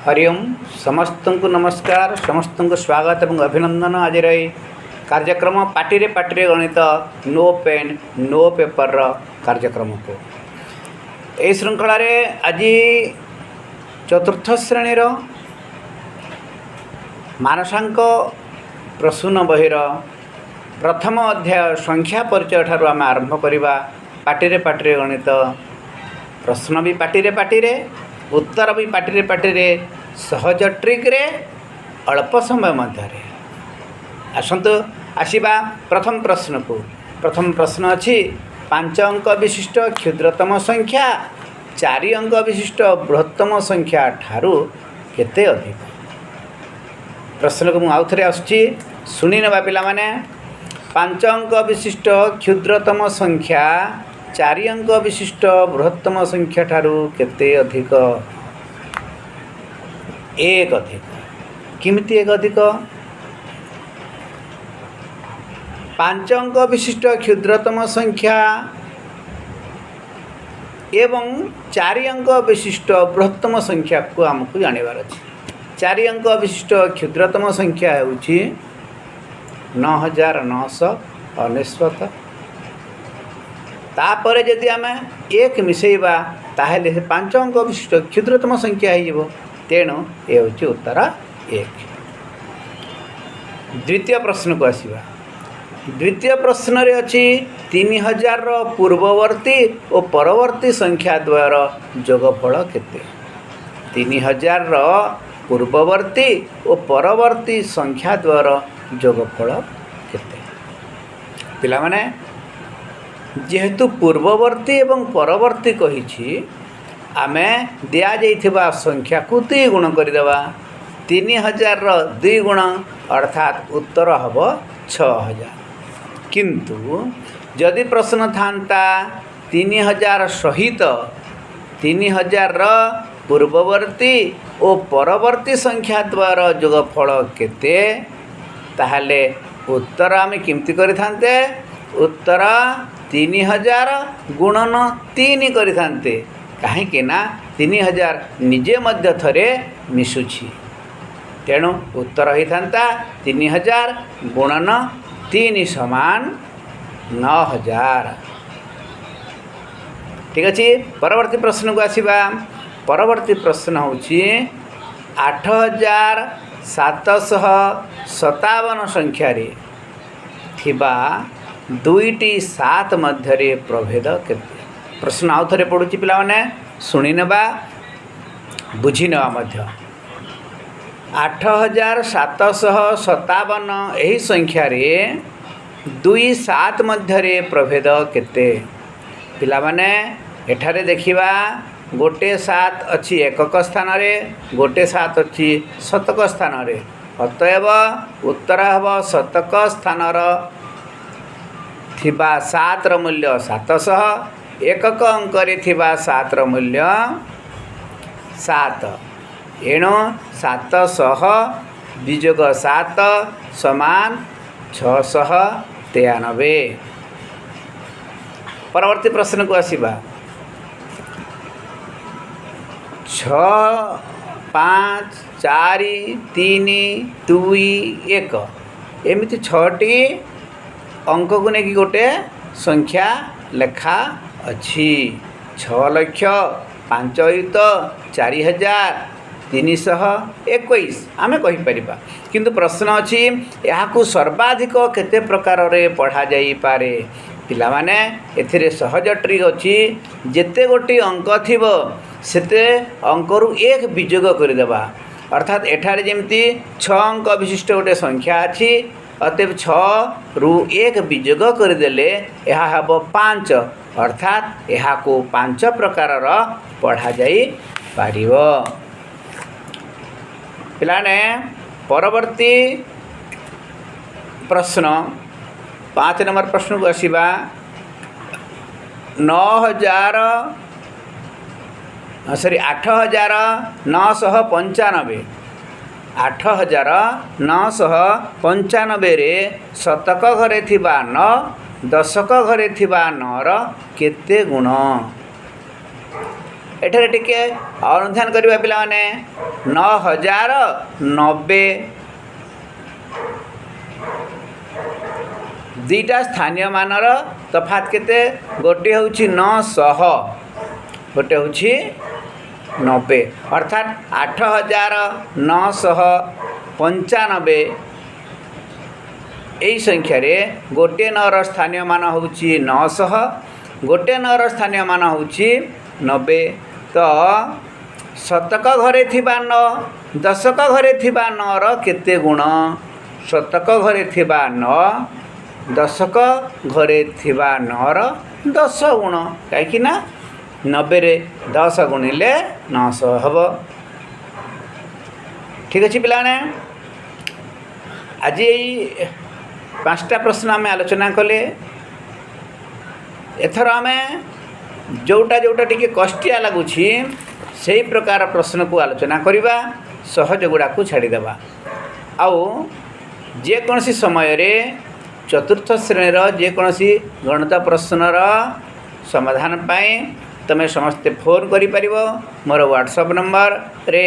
ହରିଓମ୍। ସମସ୍ତଙ୍କୁ ନମସ୍କାର, ସମସ୍ତଙ୍କୁ ସ୍ୱାଗତ ଏବଂ ଅଭିନନ୍ଦନ ଆଜିର ଏହି କାର୍ଯ୍ୟକ୍ରମ ପାଟିରେ ପାଟିରେ ଗଣିତ, ନୋ ପେନ୍ ନୋ ପେପର୍ର କାର୍ଯ୍ୟକ୍ରମକୁ। ଏହି ଶୃଙ୍ଖଳାରେ ଆଜି ଚତୁର୍ଥ ଶ୍ରେଣୀର ମାନସାଙ୍କ ପ୍ରସୂନ ବହିର ପ୍ରଥମ ଅଧ୍ୟାୟ ସଂଖ୍ୟା ପରିଚୟ ଠାରୁ ଆମେ ଆରମ୍ଭ କରିବା। ପାଟିରେ ପାଟିରେ ଗଣିତ, ପ୍ରଶ୍ନ ବି ପାଟିରେ ପାଟିରେ, ଉତ୍ତର ବି ପାଟିରେ ପାଟିରେ, ସହଜ ଟ୍ରିକ୍ରେ, ଅଳ୍ପ ସମୟ ମଧ୍ୟରେ। ଆସନ୍ତୁ ଆସିବା ପ୍ରଥମ ପ୍ରଶ୍ନକୁ। ପ୍ରଥମ ପ୍ରଶ୍ନ ଅଛି, 5 ଅଙ୍କ ବିଶିଷ୍ଟ କ୍ଷୁଦ୍ରତମ ସଂଖ୍ୟା 4 ଅଙ୍କ ବିଶିଷ୍ଟ ବୃହତ୍ତମ ସଂଖ୍ୟା ଠାରୁ କେତେ ଅଧିକ? ପ୍ରଶ୍ନକୁ ମୁଁ ଆଉଥରେ ଆସୁଛି, ଶୁଣି ନେବା ପିଲାମାନେ। 5 ଅଙ୍କ ବିଶିଷ୍ଟ କ୍ଷୁଦ୍ରତମ ସଂଖ୍ୟା 4 ଅଙ୍କ ବିଶିଷ୍ଟ ବୃହତ୍ତମ ସଂଖ୍ୟା ଠାରୁ କେତେ ଅଧିକ? 1 ଅଧିକ। କେମିତି 1 ଅଧିକ? 5 ଅଙ୍କ ବିଶିଷ୍ଟ କ୍ଷୁଦ୍ରତମ ସଂଖ୍ୟା ଏବଂ 4 ଅଙ୍କ ବିଶିଷ୍ଟ ବୃହତ୍ତମ ସଂଖ୍ୟାକୁ ଆମକୁ ଜାଣିବାର ଅଛି। 4 ଅଙ୍କ ବିଶିଷ୍ଟ କ୍ଷୁଦ୍ରତମ ସଂଖ୍ୟା ହେଉଛି 9999। ତାପରେ ଯଦି ଆମେ 1 ମିଶାଇବା, ତାହେଲେ ସେ 5 ଅଙ୍କ ବିଶିଷ୍ଟ କ୍ଷୁଦ୍ରତମ ସଂଖ୍ୟା ହେଇଯିବ। ତେଣୁ ଏ ହେଉଛି ଉତ୍ତର 1। ଦ୍ୱିତୀୟ ପ୍ରଶ୍ନକୁ ଆସିବା। ଦ୍ୱିତୀୟ ପ୍ରଶ୍ନରେ ଅଛି, 3000ର ପୂର୍ବବର୍ତ୍ତୀ ଓ ପରବର୍ତ୍ତୀ ସଂଖ୍ୟା ଦ୍ୱୟର ଯୋଗଫଳ କେତେ? 3000ର ପୂର୍ବବର୍ତ୍ତୀ ଓ ପରବର୍ତ୍ତୀ ସଂଖ୍ୟା ଦ୍ୱୟର ଯୋଗଫଳ କେତେ? ପିଲାମାନେ, ଯେହେତୁ ପୂର୍ବବର୍ତ୍ତୀ ଏବଂ ପରବର୍ତ୍ତୀ କହିଛି, ଆମେ ଦିଆଯାଇଥିବା ସଂଖ୍ୟାକୁ 2 ଗୁଣ କରିଦେବା। 3000ର 2 ଗୁଣ, ଅର୍ଥାତ୍ ଉତ୍ତର ହେବ 6000। କିନ୍ତୁ ଯଦି ପ୍ରଶ୍ନ ଥାନ୍ତା 3000 ସହିତ 3000ର ପୂର୍ବବର୍ତ୍ତୀ ଓ ପରବର୍ତ୍ତୀ ସଂଖ୍ୟା ଦ୍ୱୟର ଯୋଗଫଳ କେତେ, ତାହେଲେ ଉତ୍ତର ଆମେ କେମିତି କରିଥାନ୍ତେ? ଉତ୍ତର 3000 ଗୁଣନ 3 କରିଥାନ୍ତେ। କାହିଁକି ନା 3000 ନିଜେ ମଧ୍ୟ ଥରେ ମିଶୁଛି। ତେଣୁ ଉତ୍ତର ହେଇଥାନ୍ତା 3000 ଗୁଣନ 3 ସମାନ 9000। ଠିକ୍ ଅଛି, ପରବର୍ତ୍ତୀ ପ୍ରଶ୍ନକୁ ଆସିବା। ପରବର୍ତ୍ତୀ ପ୍ରଶ୍ନ ହେଉଛି, 8757 ସଂଖ୍ୟାରେ ଥିବା ଦୁଇଟି 7 ମଧ୍ୟରେ ପ୍ରଭେଦ କେତେ? ପ୍ରଶ୍ନ ଆଉ ଥରେ ପଢ଼ୁଛି ପିଲାମାନେ, ଶୁଣିନେବା, ବୁଝିନେବା ମଧ୍ୟ। 8757 ଏହି ସଂଖ୍ୟାରେ 2 7 ମଧ୍ୟରେ ପ୍ରଭେଦ କେତେ? ପିଲାମାନେ, ଏଠାରେ ଦେଖିବା, ଗୋଟେ 7 ଅଛି ଏକକ ସ୍ଥାନରେ, ଗୋଟେ 7 ଅଛି ଶତକ ସ୍ଥାନରେ। ଅତଏବ ଉତ୍ତର ହେବ ଶତକ ସ୍ଥାନର ଥିବା 7ର ମୂଲ୍ୟ 700, ଏକକ ଅଙ୍କରେ ଥିବା 7ର ମୂଲ୍ୟ 7। ଏଣୁ 700 ବିଯୋଗ 7 ସମାନ 693। ପରବର୍ତ୍ତୀ ପ୍ରଶ୍ନକୁ ଆସିବା। 6, 5, 4, 3, 2, 1, ଏମିତି 6ଟି ଅଙ୍କକୁ ନେଇକି ଗୋଟେ ସଂଖ୍ୟା ଲେଖା ଅଛି। 6,05,4321 ଆମେ କହିପାରିବା। କିନ୍ତୁ ପ୍ରଶ୍ନ ଅଛି, ଏହାକୁ ସର୍ବାଧିକ କେତେ ପ୍ରକାରରେ ପଢ଼ାଯାଇପାରେ? ପିଲାମାନେ, ଏଥିରେ ସହଜ ଟ୍ରିକ୍ ଅଛି। ଯେତେ ଗୋଟି ଅଙ୍କ ଥିବ, ସେତେ ଅଙ୍କରୁ 1 ବିଯୋଗ କରିଦେବା। ଅର୍ଥାତ୍ ଏଠାରେ ଯେମିତି 6 ଅଙ୍କ ବିଶିଷ୍ଟ ଗୋଟେ ସଂଖ୍ୟା ଅଛି, ଅତଏବ 6ରୁ 1 ବିଯୋଗ କରିଦେଲେ ଏହା ହେବ 5। ଅର୍ଥାତ୍ ଏହାକୁ 5 ପ୍ରକାରର ପଢ଼ାଯାଇପାରିବ। ପିଲାମାନେ, ପରବର୍ତ୍ତୀ ପ୍ରଶ୍ନ 5 ନମ୍ବର ପ୍ରଶ୍ନକୁ ଆସିବା। 9000, ସରି, 8995, 8995ରେ ଶତକ ଘରେ ଥିବା 9 ଦଶକ ଘରେ ଥିବା 9ର କେତେ ଗୁଣ? ଏଠାରେ ଟିକେ ଅନୁଧ୍ୟାନ କରିବା ପିଲାମାନେ। 9090, ଦୁଇଟା ସ୍ଥାନୀୟ ମାନର ତଫାତ କେତେ? ଗୋଟିଏ ହେଉଛି 900, ଗୋଟେ ହେଉଛି 90, ଅର୍ଥାତ୍ 8995। ଏଇ ସଂଖ୍ୟାରେ ଗୋଟିଏ ନଅର ସ୍ଥାନୀୟ ମାନ ହେଉଛି 900, ଗୋଟିଏ ନଅର ସ୍ଥାନୀୟ ମାନ ହେଉଛି 90। ତ ଶତକ ଘରେ ଥିବା 9 ଦଶକ ଘରେ ଥିବା 9ର କେତେ ଗୁଣ? ଶତକ ଘରେ ଥିବା 9 ଦଶକ ଘରେ ଥିବା 9ର 10 ଗୁଣ, କାହିଁକି ନା 90ରେ 10 ଗୁଣିଲେ 900 ହେବ। ଠିକ୍ ଅଛି ପିଲାମାନେ, ଆଜି ଏଇ 5ଟା ପ୍ରଶ୍ନ ଆମେ ଆଲୋଚନା କଲେ। ଏଥର ଆମେ ଯେଉଁଟା ଯେଉଁଟା ଟିକେ କଷ୍ଟିଆ ଲାଗୁଛି ସେଇ ପ୍ରକାର ପ୍ରଶ୍ନକୁ ଆଲୋଚନା କରିବା, ସହଜ ଗୁଡ଼ାକୁ ଛାଡ଼ିଦେବା। ଆଉ ଯେକୌଣସି ସମୟରେ ଚତୁର୍ଥ ଶ୍ରେଣୀର ଯେକୌଣସି ଗଣିତ ପ୍ରଶ୍ନର ସମାଧାନ ପାଇଁ ତୁମେ ସମସ୍ତେ ଫୋନ୍ କରିପାରିବ, ମୋର ହ୍ୱାଟ୍ସଆପ୍ ନମ୍ବରରେ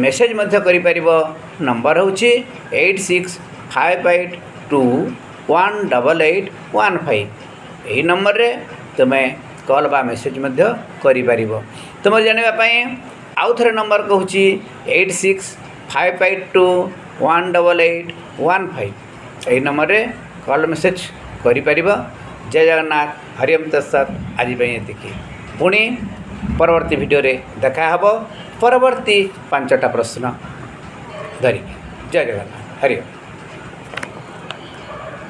ମେସେଜ୍ ମଧ୍ୟ କରିପାରିବ। ନମ୍ବର ହେଉଛି 8658218815। ଏହି ନମ୍ବରରେ ତୁମେ କଲ୍ ବା ମେସେଜ୍ ମଧ୍ୟ କରିପାରିବ। ତୁମର ଜାଣିବା ପାଇଁ ଆଉ ଥରେ ନମ୍ବର କହୁଛି, 8658218815। ଏହି ନମ୍ବରରେ କଲ୍ ମେସେଜ୍ କରିପାରିବ। ଜୟ ଜଗନ୍ନାଥ, ହରିଓମ୍ ତତ୍ସତ୍। ଆଜି ପାଇଁ ଏତିକି, ପୁଣି ପରବର୍ତ୍ତୀ ଭିଡ଼ିଓରେ ଦେଖା ହେବ ପରବର୍ତ୍ତୀ 5ଟା ପ୍ରଶ୍ନ ଧରିକି। ଜୟ ଜଗନ୍ନାଥ, ହରିଓମ୍।